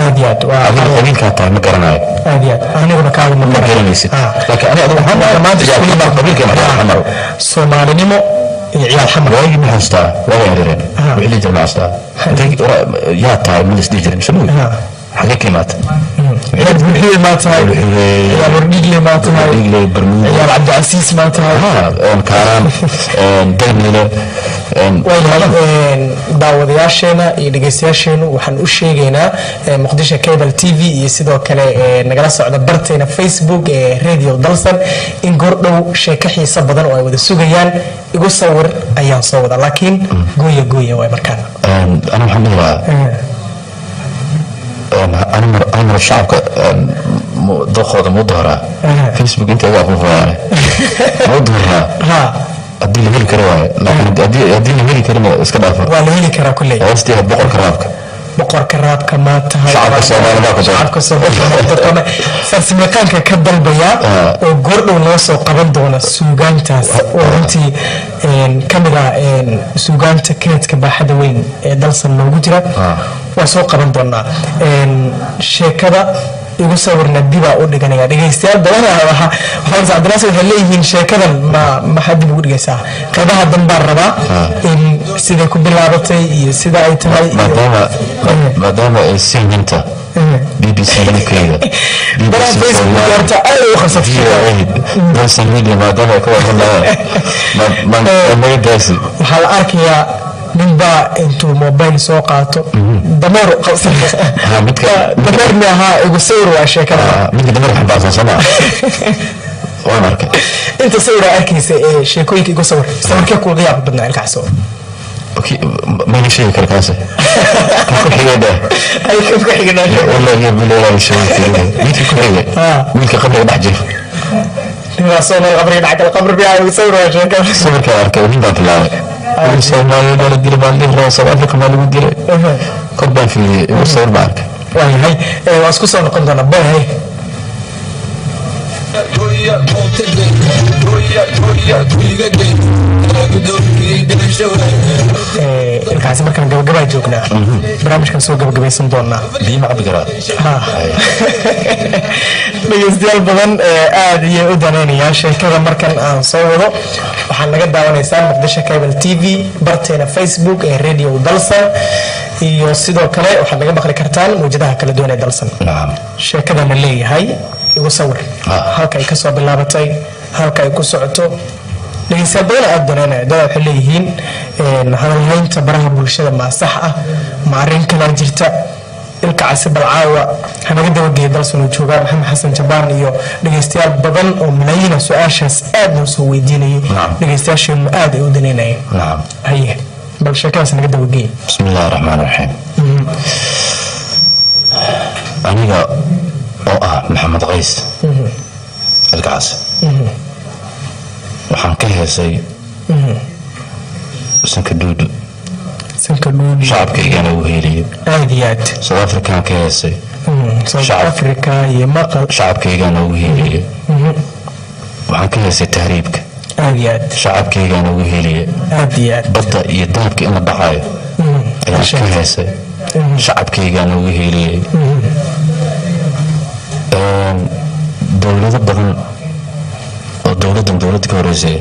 Aad iyo aad waa. Adiga qabiilkaa tahay ma garanayo. Aad iyo aad, aniguna kaaga ma ma garanaysid, laakiin ani adiga waxaan Maanta ciyaal xamar, qabiilkeena ciyaal xamar. Soomaalinimo iyo ciyaal xamar. Waagii ma xasuustaa, waagaan yareen, wixii la jira ma xasuustaa? Yaa tahay ma lisdhihi jirin mise nugi? Xagee ka imaata? Ciyaal Buuxiye maa tahay? Ciyaal Wardhigle maa tahay? Wardhigle, Barmuud. Ciyaal Cabdicasiis maa tahay? Kaaraan, Daynile. Waayahay, daawadayaasheena iyo dhegeystayaasheenu waxaan u sheegaynaa Muqdisho Cable TV iyo sidoo kale nagala socda barteena Facebook ee Radio Dalsan in goordhow sheeko xiiso badan oo ay wada sugayaan, igu sawir ayaan soo wada, laakiin gooya gooya waay markaan. Ana waxaan dhihi lahaa, ana mar shacabka doqooda muu dooraa Facebook inta iga aqoon muu dooraa haddii la heli karo waaye, laakiin haddii la heli karina iska dhaafa. Waa la heli karaa kulley. Hoosteeda boqorka raabka. Boqorka raabka maa tahay? Shacabka Soomaaliya baa ku doora. Shacabka Soomaaliya farsamayaqaanka ka dalbayaa oo goordhow noo soo qaban doona suugaantaas oo runtii ka mid ah suugaanta keedka baaxadda weyn ee Dalsan noogu jira. Waa soo qaban doonaa sheekada igu sawirna, dibaa u dhiganaya. Dhegeystayaal badan waxaa Cabdinaasir waxay leeyihiin, sheekadan ma maxaa dib ugu dhigaysaa? Qeybaha danbaan rabaa in siday ku bilaabatay iyo sida ay tahay iyo Maadaama ay siinta BBC UK-ga, Baraha Facebook horta aad u qabsatay. Dalsan Media, maadaama ay ka warhanayaan naga daasi. Waxaa la arkayaa ninbaa intuu mobile soo qaato dameer u qabsan. Dameer mi ahaa? Igu sawir waa sheekada. Midka dameer xambaarsan soo maa? Waan arkay. Inta sawiraa arkaysa ee sheekooyinka igu sawir, sawirkee kuuga yaab badnaa, Ilkacso? Mayna sheegi kara kaase, kan ku xigay dheh. Ay, kan ku xigay noo sheeg. Wallahi bilahi sheegi karin midka ku xigay. Wiilka qabriga dhex jira. Ninbaa soo nool qabriga dhex gala, qabri biyaa, igu sawir waa sheekada. Sawirkaa arkay nin baan bilaabay, wiil Soomaaliya baa la dilay baan dhihi rabaa, South Africa baa lagu dilay, kor baan fiiriyey, igu sawir baan arkay. Waayahay, waan isku soo noqon doonaa boy. Hay. Ilkaasi markaan gabagabaa joognaa, barnaamijkan soo gabagabaysan doonaa. Biyo ma cabi karaa? Ha. Dhegeystayaal badan aad ayay u danaynayaan sheekada markan aan soo wado. Waxaad naga daawanaysaan Muqdisho Cable TV, barteena Facebook ee Radio Dalsan, iyo sidoo kale waxaad naga maqli kartaan mawjadaha kala duwan ee Dalsan. Sheekadana leeyahay igu sawir, halka ay kasoo bilaabatay, halka ay ku socoto, dhegeystayaal badan aad danaynaya. Dada waxay leeyihiin, hadalhaynta baraha bulshada ma sax ah, ma arrin kalaa jirta? Ilka Casi balcaawa hanaga dabageeya. Dalsan uu joogaa Maxamed Xasan Jabaan iyo dhegeystayaal badan oo malaayiina su-aashaas aad noo soo weydiinayay. Dhegeystayaasheenu aad ay u danaynayeen. Haye, bal sheekadaas naga dabageeya. Bismi illaahi raxmaan raxiim. Aniga oo ah Maxamed Qays Ilkacas, waxaan ka heesay Sanka Duudu. Sanka Dhuudi. Shacabkaygana uu heeliyo. Aad iyo aad. South African ka heesay. South Africa iyo maqal. Shacabkaygana uu heeliyo. Waxaan ka heesay tahriibka. Aad iyo aad. Shacabkaygana uu heeliye. Aad iyo aad. Badda iyo dahabka in la dhacayo ayaan ka heesay. Shacabkaygana ugu heeliyey. Dowlado badan oo dowladdan dowladda ka horeysay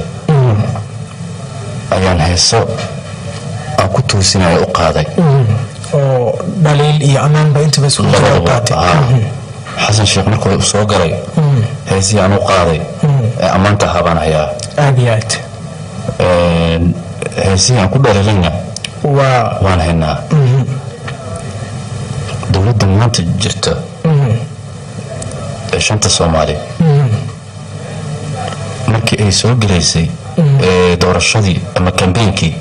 ayaan heeso aan ku toosinaya u qaaday. Oo dhaliil iyo ammaanba intaba isku jira u labadaba qaatay. Xasan Sheekh markuu soo galay, heesihii aan u qaaday ee ammaanta ahaa baan hayaa. Aad iyo aad. Heesihii aan ku dhaliilayna waa waan haynaa. Dowladda maanta jirta ee shanta Soomaali, markii ay soo gelaysay ee doorashadii ama kambeynkii,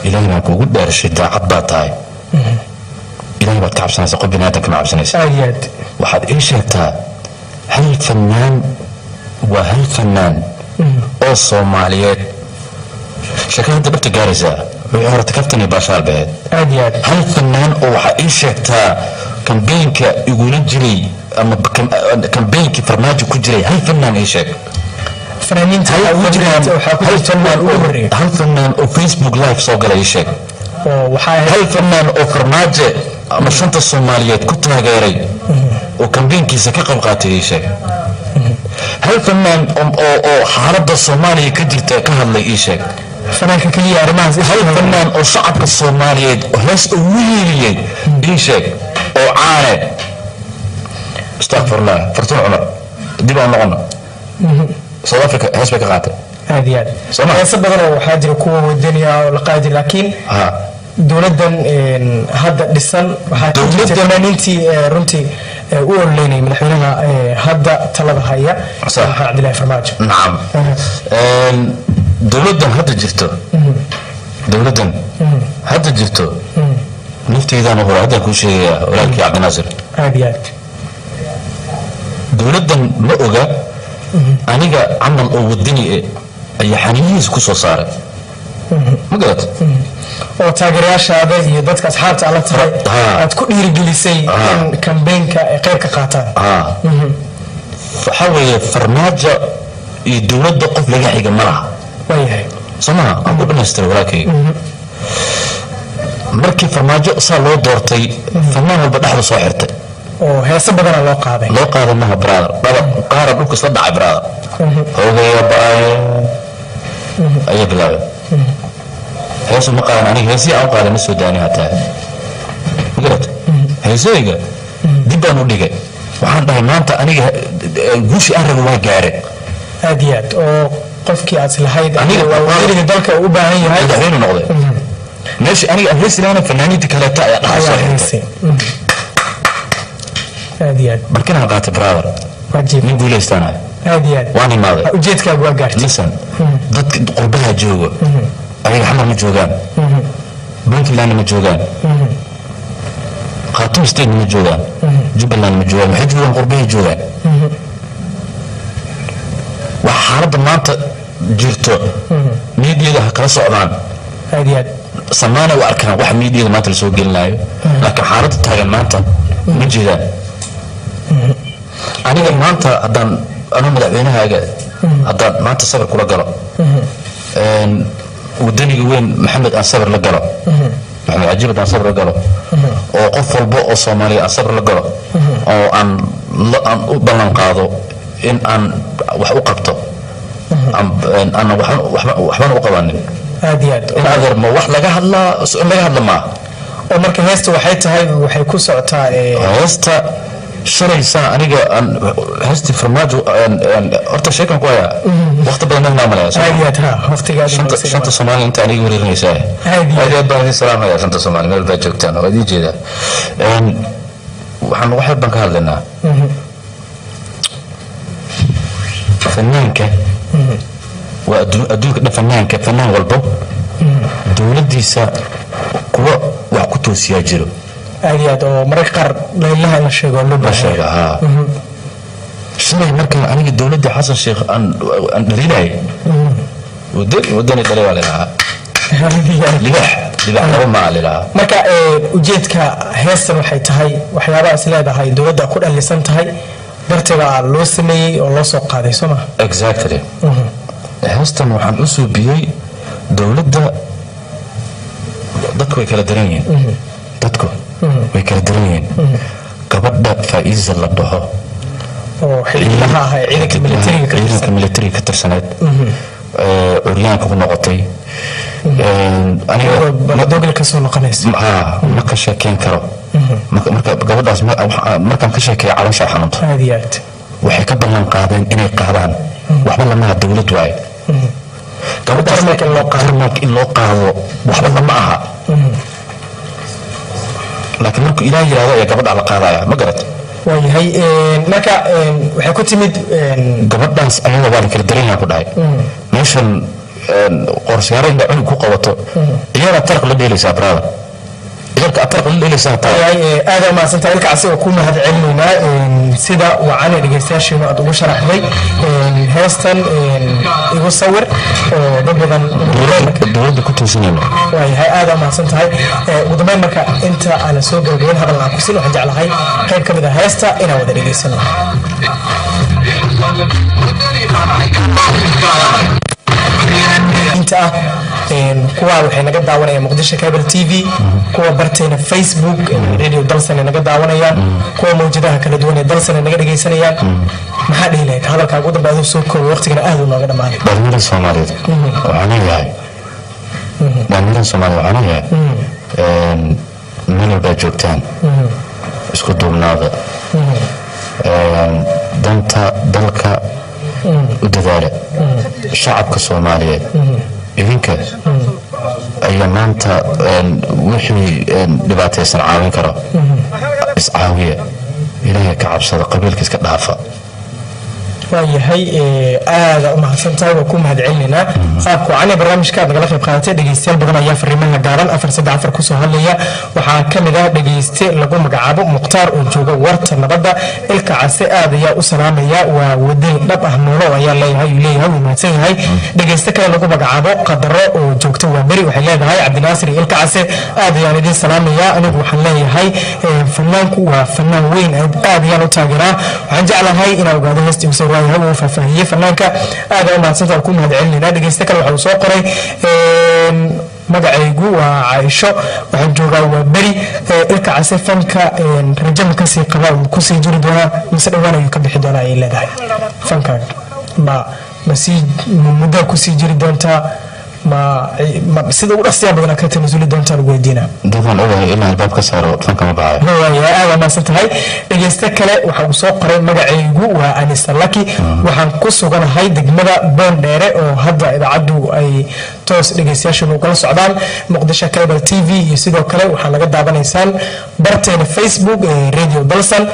Ilaahay baan kuugu dhaarshay, daacad baa tahay, Ilaahay baad ka cabsanaysa, qof biniaadan kama cabsanaysa. Aad iyo aad. Waxaad ii sheegtaa hal fanaan, waa hal fanaan. oo Soomaaliyeed sheekada hadda dhabta gaaraysaa wixii horta kaftan iyo baashaal baheed. Aad iyo aad. Hal fanaan oo waxaa ii sheegtaa kambeynka igula jiray ama kambeynkii Farmaajo ku jiray, hal fanaan ii sheeg. Fanaaniinta waxaa ku jirta ugu horeeya. Hal fanaan oo Facebook live soo galay ii sheeg. Oo waxaa ahayd Hal fanaan oo Farmaajo ama shanta Soomaaliyeed ku taageeray oo kambeynkiisa ka qayb qaatay ii sheeg. Hal fanaan oo xaaladda Soomaaliya ka jirta ka hadlay ii sheeg. Fanaanka keliya arrimahaas. Hal fanaan oo shacabka Soomaaliyeed oo hees ugu yeeliyey ii sheeg oo caane. Astaqfirullah, Fartuun Cumar dib aan noqono, South Africa hees bay ka qaatay. Aad iyo aad. Soo ma? Heeso badan oo waxaa jira kuwa wadani ah oo la qaadi jiray, laakiin dowladdan hadda dhisan waxaa ka jirta fanaaniintii runtii u ololeynayay madaxweynaha hadda talada haya, Maxamed Cabdilaahi Farmaajo. Nacam. Dowladdan hadda jirto, dowladdan hadda jirto nafteydaan hore haddaan kuu sheegayaa, walaalkii Cabdinaasir. Aad iyo aad. Dowladdan ma oga aniga camal oo wadani eh ayaa xaniyihiisa ku soo saaray, ma garat? Oo taageerayaashaada iyo dadka asxaabta alla tahay aad ku dhiirigelisay in kambeynka ay qayb ka qaataan. Waxaa weeye Farmaajo iyo dowladda qof laga xiga ma laha. Waayahay. Soo maha? Aan ku dhamaystira, walaalkayga. Markii Farmaajo saa loo doortay, fanaan walba dhexda soo xirtay. Oo heeso badana loo qaaday. Loo qaada maha, brother, dhaba qaara dhulka isla dhacay, brother. Hoogaya baayo ayaa bilaabay. Heesu ma qaadan aniga, heesihii aan u qaaday ma soo daani hataa, ma garat? Heesooyga dib baan u dhigay. Waxaan dhahay maanta aniga guushii aan rabo waa gaare. Aad iyo aad, oo qofkii aad islahayd Aniga- waa wadaniga dalka uu u baahan yahay. Madaxweyne noqday meeshii aniga aan heesi lahana, fanaaniinta kaleeta ayaa dhaxa soo ayaa xirtay. Heesay aad iyo aad. Markinaan qaatay, brother, wajiib nin guuleystaanayo. Aad iyo aad. Waan imaaday. Ujeedkaagu waa gaartay. Listen, dadka qurbaha joogo ayaga Xamar ma joogaan, Puntland ma joogaan, Khartoum State ma joogaan, Jubbaland ma joogaan. Maxay joogaan? Qurbahay joogaan. Wax xaaladda maanta jirto miidiyada ha kala socdaan. Aad iyo aad. Samaana u arkaan wax miidiyada maanta lasoo gelinayo, laakiin xaaladda taagan maanta ma jeedaan. Aniga maanta haddaan anuu madaxweynahaaga haddaan maanta sabir kula galo, wadaniga weyn Maxamed aan sabir la galo, Maxamed Cajiib haddaan sabir la galo, oo qof walba oo Soomaaliya aan sabir la galo, oo aan aan u ballan qaado in aan wax u qabto, aanan waxbana u qabanin. Aad iyo aad. In adeer ma wax laga hadlaa, in laga hadla maaha. Oo marka heesta waxay tahay, waxay ku socotaa Heesta shalaysaa aniga aan heestii Farmaajo horta sheekan ku hayaa waqti badan ma malaya. Aad iyo aad, ha, waqtigaada. Shanta Soomaali inta aniga wareerinaysaa. Aad iyo aad iyo aad baan idin salaamaya, shanta Soomaali meel baad joogtaan waa idiin jeedaa. Waxaan wax yar baan ka hadlaynaa. Fanaanka waa adduunka dhan, fanaanka, fanaan walbo dowladdiisa kuwa wax ku toosiyaa jiro. Aad iyo aad, oo mararka qaar laylaha in la sheego loo la baahan. Sheega haa. Shalay markaan aniga dowladda Xasan Sheekh aan dhalinayay, wadani dhalay waa lilahaa. Aad iyo aad. Libaax, libaax laba maa lilahaa. Marka ujeedka heestan waxay tahay waxyaabaha is leedahay dowladda ku dhalisan tahay darteeda loo sameeyey oo loo soo qaaday, soo ma? Exactly. Heestan waxaan u suubiyey dowladda. Dadku way kala daran yihiin, dadku way kala daran yihiin. Gabadha Faa'iisa la dhaho oo xildhibaha ah ee ciidanka militariga ka ciidanka tirsan. Militariga ka tirsaneed ee curyaanka ku noqotay. Aniga Baladoogle ka soo noqonaysa. Ha, ma ka sheekeyn karo. Marka gabadhaas markaan ka sheekeeyo caloosha xanuunta. Aad iyo aad. Waxay ka ballan qaadeen inay qaadaan waxba lamaha dowlad waaye gabadhaas. Tarmalka in loo qaado. Tarmalka in loo qaado waxba lama aha, laakiin markuu Ilaah yidhahdo ayaa gabadha la qaadaya, ma garat? Waayahay. Marka waxay ku timid Gabadhaas ayada waa la kala daran yahay ku dhahay. Meeshan qorshayaaro inay cunug ku qabato iyadaa taraq la dheelaysaa, brother. Ciyaalka atarqa la dheelaysaa taa. Aada umahadsantahay Ilka Case, oo ku mahad celinaynaa sida wacan dhegeystayaashiinu aad ugu sharaxday heestan Igu Sawir oo dad badan dowladda ku toosinayno. Waayahay, aada umahadsan tahay. Ugu dambeyn marka, inta aanan soo gabagabeyn hadal aan kusin, waxaan jeclahay qayb ka mid ah heesta inaan wada dhegeysano. Inta ah kuwa waxay naga daawanayaan Muqdisho Cable TV, kuwa barteena Facebook Radio Dalsan ay naga daawanayaan, kuwa mawjadaha kala duwan ee Dalsan ay naga dhegeysanayaan. Maxaa dhihi lahayd hadalkaa ugu dambe aduu soo koobo? Waqtigana aad uu nooga dhamaaday. Dhalinyarada Soomaaliyeed waxaan leeyahay, dhalinyarada Soomaaliyeed waxaan leeyahay, meel walbaad joogtaan isku duubnaada, danta dalka u dadaala. Shacabka Soomaaliyeed idinka ayaa maanta wixii dhibaataysan caawin karo. Iscaawiya, Ilaahay ka cabsada, qabiilka iska dhaafa. Waayahay, aada u mahadsantahay, waa ku mahad celinaynaa qaabka wacan ee barnaamijka aad nagala qayb qaadatay. Dhegeystayaal badan ayaa fariimaha gaaban 434 kusoo hadlaya. Waxaa ka mid ah dhegeyste lagu magacaabo Mukhtaar oo jooga Warta Nabadda. Ilka Case aad ayaa u salaamaya, waa wadani dhab ah, noolo ayaa leeyahay, uu leeyahay, wuu mahadsan yahay. Dhegeyste kale lagu magacaabo Qadaro oo joogta Waa Beri waxay leedahay: Cabdinaasir iyo Ilka Case aad ayaan idin salaamaya. Anigu waxaan leeyahay fanaanku waa fanaan weyn, aad ayaan u taageeraa. Waxaan jeclahay inaan ogaado heesta Igu Sawir. Waayahay, wuu faahfaahiyey fanaanka, aad u mahadsantaha, ku mahad celinayna. Dhegeyste kale waxa uu soo qoray: magacaygu waa Caaisho, waxaan joogaa Waa Beri. Ilka Case fanka rajama kasii qaba, uu kusii jiri doonaa mise dhowaan ayuu ka bixi doonaa, ayay leedahay. Fankaaga ma sii muddo kusii jiri doontaa, ma sida ugu dhaqsiyaa badan ka tanasuli doontaa, lagu weydiinaa? Dadaan ogahay ilaa albaab ka saaro fanka ma baxayo. Waaya, aada mahadsan tahay. Dhegeyste kale waxa uu soo qoray: magacaygu waa Anisa Laki, waxaan ku suganahay degmada Boondheere oo hadda idaacaddu ay toos dhegeystayaashuna ugala socdaan Muqdisho Cable TV, iyo sidoo kale waxaa naga daawanaysaan barteena Facebook ee Radio Dalsan.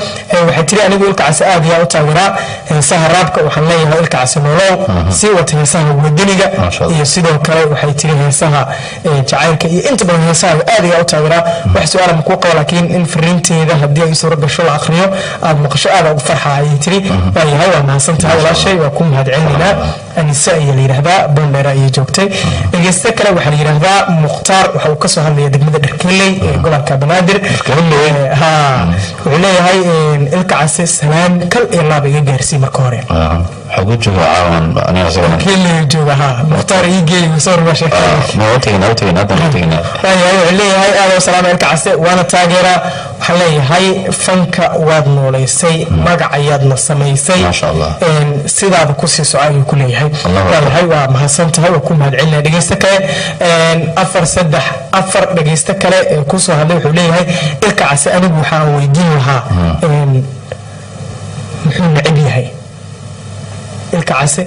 Waxay tiri: anigu Ilka Case aad ayaa u taageeraa heesaha raabka. Waxaan leeyahay Ilka Case noolow, sii wata heesaha wadaniga. Masha Allah. Iyo sidoo kale waxay tiri heesaha jacaylka iyo inta badan heesaha aad ayaa u taageeraa. Wax su-aala ma kuu qabo, laakiin in fariinteeda haddii ay suuro gasho la akhriyo, aad maqasho, aad ugu farxa, ayay tiri. Waayahay, waa mahadsan tahay walaashay, waa ku mahad celinaynaa. Anise ayaa la yidhaahdaa, Boondheere ayay joogtay. Dhegeyste kale waxaa la yidhaahdaa Mukhtaar, waxa uu kasoo hadlaya degmada Dharkeley ee gobolka Banaadir. Ha, wuxuu leeyahay Ilka Case salaan kal iyo laab iga gaarsii marka hore. Xaguu jooga caawan aniga isagana? Keley jooga, ha, Mukhtaar ii geey soo ruba sheekada. Ma u tegina, u tegina, haddaan u tegina. Waayahay, wuxuu leeyahay aad u salaama Ilka Case, waana taageeraa. Waxaan leeyahay fanka waad nooleysay, magac ayaadna samaysay. Maasha Allah. Sidaada kusii soco, ayuu ku leeyahay. Allahu akbar. Waayahay, waa mahadsan tahay, waa ku mahad celinaya. Dhegeyste kale 434, dhegeyste kale ee kusoo hadlay wuxuu leeyahay: Ilka Case anigu waxaan weydiin lahaa muxuu neceb yahay Ilka Case?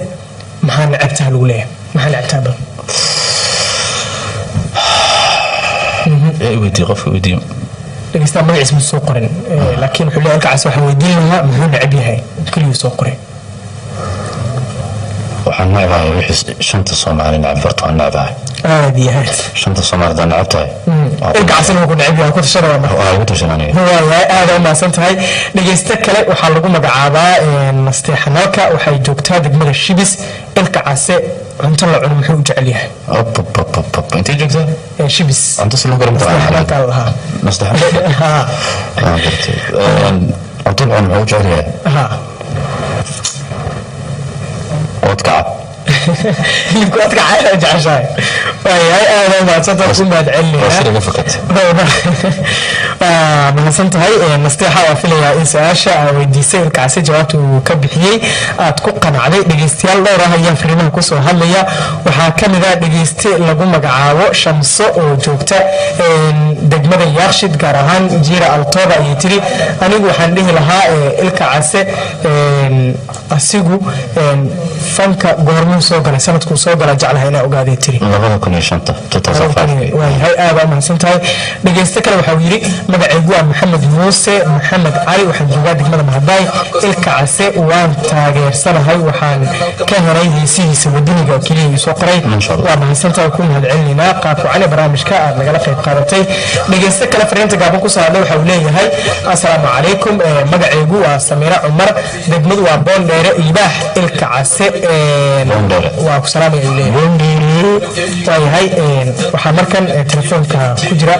Maxaa necebtaha lagu leeyahay? Maxaa necebtaha bal? Yaa i weydiiye? Qofka weydiiyo. Dhegeystaha magaciis ma soo qorin, laakiin wuxuu leeyahay Ilka Case waxaan weydiin lahaa muxuu neceb yahay, keliguu soo qoray. Waxaan necbahay wixii shanta Soomaali necab, farta waan necbahay. Aad iyo aad. Shanta Soomaali haddaan necab tahay. Ilka Casena wuu ku neceb yahay, ku tashana waa marka. Waa igu tashan aniga. Waayahay, aada u mahadsan tahay. Dhegeyste kale waxaa lagu magacaabaa Nasteexanalka, waxay joogtaa degmada Shibis. Ilka Case cunto la cuno muxuu u jecel yahay? Op, op, op, op, op. Intee joogtaa? Shibis. Cunto si loo garan. Nasteexanalka la lahaa. Nasteexanalka. Ha. Waa gartay. Cunto la cuno muxuu u jecel yahay? Ha. Oodkaca. Hilibka adka caada jeceshahay. Waayahay, aada u mahadsan tahay, ku mahad Waa celinayaa. sida iga fakatay. Waa mahadsan tahay Nasteexa, waa filayaa in su-aasha aa weydiisay Ilka Case jawaabta uu ka bixiyey aad ku qanacday. Dhegeystayaal dhowr ah ayaa fariimaha kusoo hadlaya. Waxaa ka mid ah dhegeyste lagu magacaabo Shamso oo joogta degmada Yaakshid, gaar ahaan Jiira Altooba, ayay tiri: anigu waxaan dhihi lahaa Ilka Case asigu Fanka goormuu soo galay? Sanadkuu soo gala jeclahay inaa ogaaday tiri. 2005, 2005. Waayahay, aad baa mahadsan tahay. Dhegeyste kale waxau yidhi: magacaygu waa Maxamed Muuse Maxamed Cali, waxaan joogaa degmada Mahadaay. Ilka Case waan taageersanahay, waxaan ka helay heesihiisa wadaniga oo keliya ii soo qoray. Masha Allah. Waa mahadsantahay, ku mahad celinaynaa qaabku cali barnaamijka aad nagala qayb qaadatay. Dhegeyste kale fariinta gaaban kusoo hadlay waxa uu leeyahay: assalaamu calaykum, magacaygu waa Samiira Cumar, degmadu waa Boondheere. Libaax Ilka Case Boondheere. Waa ku salaamaya ayuu leeyahay. Waayahay, waxaa markan telefoonka ku jira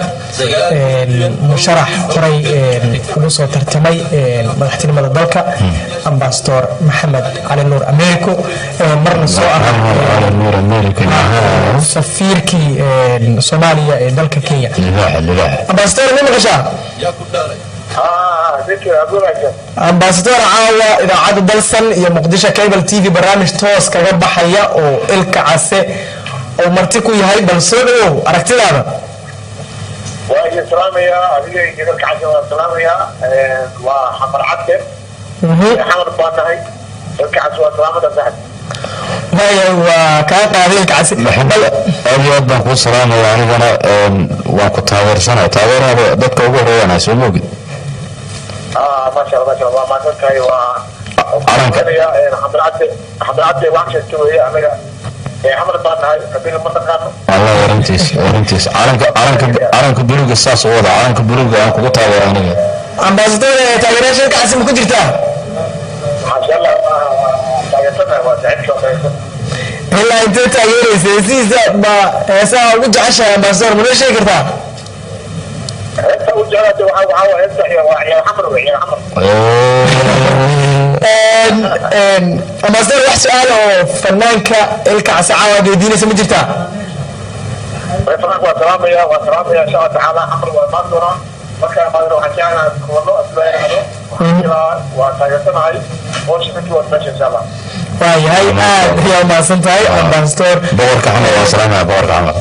musharax horay ugu soo tartamay madaxtinimada dalka, Ambasador Maxamed Cali Nuur Americo, marna soo ah Cali Nuur America. Safiirkii Soomaaliya ee dalka Kenya. Libaaxa, libaaxa. Ambasador, ma maqashaa? Ambasador, caawa idaacadda Dalsan iyo Muqdisho Cable TV barnaamij toos kaga baxaya oo Ilka Case oo marti ku yahay. Bal soo dhawow, aragtidaada. Waa idin salaamayaa adiga iyo Ilka Case, waan salaamayaa. Waa Xamar Cadde, Xamar baan nahay. Ilka Case waa salaamada saxib. Waaya, waa kaa qaaday Ilka Case. Maxamed, aad iyo aad baan kuu salaamaya. Anigana waan ku taageersanaya, taageerada dadka ugu horeeyana soo moogid. Maasha Allah, maasha Allah, waa mahadsan tahay. Waa Calanka. Xamar Cadde, Xamar Cadde wax sheegta weeye. Anaga Xamar baan nahay, qabiil ma taqaano. Allah, warintiis, warintiis. Calanka, calanka, calanka buluuga saas u wada, calanka buluuga aan kugu taageero aniga. Ambasador, taageerayaasha Ilka Case ma ku jirtaa? Maasha Allah, waa taageersanahay, waa saaxiibka, waa taageersan. Ilaa intee taageeraysa? Heesihiisa ma heesaha ugu jeceshahay, ambasador, ma noo sheegi kartaa? Heesta u jeclaate waxaa waa heesta waa ciyaal Xamar wey, ciyaal Xamar. Ambasador, wax su-aal oo fanaanka Ilka Case caawa aad weydiinaysa ma jirtaa? Fanaanka waa salaamaya, waa salaamaya. Insha Allah tacaala Xamar waa imaan doonaa. Markaa imaadana waxaan jeclahay kuwano asleeado waa taageersanahay hoosha intii waa meesha, insha Allah. Waayahay, aad ayaa umahadsan tahay, ambasador. Boqorka Xamar waa salaamaya, boqorka Xamar.